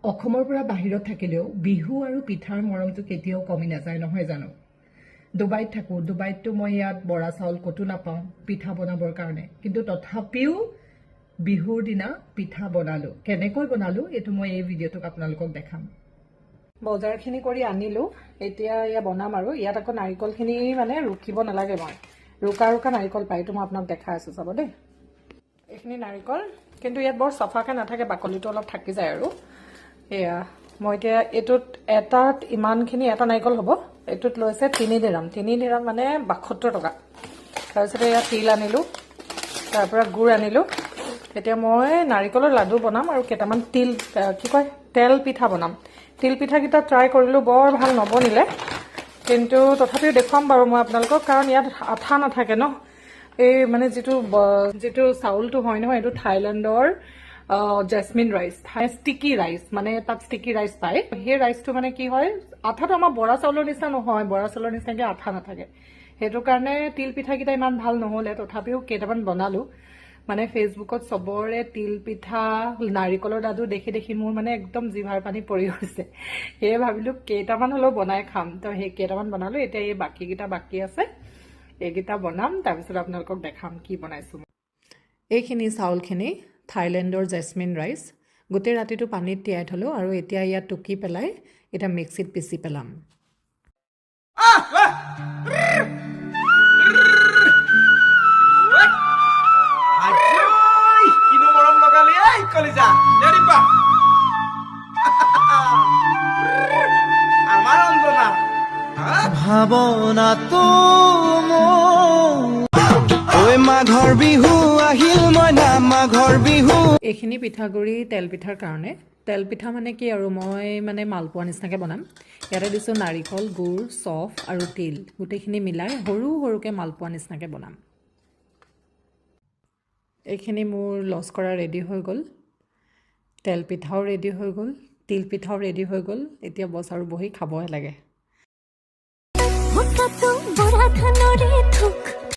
অসমৰ পৰা বাহিৰত থাকিলেও বিহু আৰু পিঠাৰ মৰমটো কেতিয়াও কমি নাযায়, নহয় জানো? ডুবাইত থাকোঁ, ডুবাইততো মই ইয়াত বৰা চাউল ক'তো নাপাওঁ পিঠা বনাবৰ কাৰণে, কিন্তু তথাপিও বিহুৰ দিনা পিঠা বনালোঁ। কেনেকৈ বনালোঁ, এইটো মই এই ভিডিঅ'টোক আপোনালোকক দেখাম। বজাৰখিনি কৰি আনিলোঁ, এতিয়া এয়া বনাম। আৰু ইয়াত আকৌ নাৰিকলখিনি মানে ৰুকিব নালাগে, মই ৰুকা ৰুকা নাৰিকল পাই, এইটো মই আপোনাক দেখাই আছোঁ, চাব দেই। এইখিনি নাৰিকল কিন্তু ইয়াত বৰ চফাকৈ নাথাকে, বাকলিটো অলপ থাকি যায়। আৰু এয়া মই এতিয়া এইটোত এটাত ইমানখিনি এটা নাৰিকল হ'ব, এইটোত লৈছে 3 দিৰাম। 3 দিৰাম মানে 72 টকা। তাৰপিছতে ইয়াত তিল আনিলোঁ, তাৰ পৰা গুড় আনিলোঁ। এতিয়া মই নাৰিকলৰ লাডু বনাম আৰু কেইটামান তিল কি কয়, তেল পিঠা বনাম। তিল পিঠাকেইটা ট্ৰাই কৰিলোঁ, বৰ ভাল নবনিলে, কিন্তু তথাপিও দেখুৱাম বাৰু মই আপোনালোকক, কাৰণ ইয়াত আঠা নাথাকে ন। এই মানে যিটো চাউলটো হয় নহয়, এইটো থাইলেণ্ডৰ জেচমিন ৰাইচ, ষ্টিকি ৰাইচ, মানে তাত ষ্টিকি ৰাইচ পায়। সেই ৰাইচটো মানে কি হয়, আঠাটো আমাৰ বৰা চাউলৰ নিচিনা নহয়, বৰা চাউলৰ নিচিনাকৈ আঠা নাথাকে। সেইটো কাৰণে তিল পিঠাকেইটা ইমান ভাল নহ'লে, তথাপিও কেইটামান বনালোঁ। মানে ফেচবুকত চবৰে তিল পিঠা, নাৰিকলৰ লাডু দেখি দেখি মোৰ মানে একদম জিভাৰ পানী পৰি গৈছে। সেয়ে ভাবিলোঁ কেইটামান হ'লেও বনাই খাম। তো সেই কেইটামান বনালোঁ। এতিয়া এই বাকীকেইটা বাকী আছে, এইকেইটা বনাম, তাৰপিছত আপোনালোকক দেখাম কি বনাইছোঁ। এইখিনি চাউলখিনি থাইলেণ্ডৰ জেচমিন ৰাইচ, গোটেই ৰাতিটো পানীত তিয়াই থ'লোঁ আৰু এতিয়া ইয়াত টুকি পেলাই এতিয়া মিক্সিত পিচি পেলাম। আজৈ, কিনো মৰম লগালি এই কলিজা দে। আমাৰ অঞ্জনা। ভাৱনাটো ঐ মাঘৰ বিহু আহিল মইনা, মাঘৰ বিহু। এইখিনি পিঠাগুড়ি তেল পিঠাৰ কাৰণে। তেল পিঠা মানে কি আৰু, মই মানে মালপোৱা নিচিনাকৈ বনাম। ইয়াতে দিছোঁ নাৰিকল, গুড়, চফ আৰু তিল, গোটেইখিনি মিলাই সৰু সৰুকৈ মালপোৱা নিচিনাকৈ বনাম। এইখিনি মোৰ লস্কৰা ৰেডি হৈ গ'ল, তেল পিঠাও ৰেডি হৈ গ'ল, তিল পিঠাও ৰেডি হৈ গ'ল। এতিয়া বছ আৰু বহি খাবহে লাগে। মোটাটো বৰা ধানৰে থোক।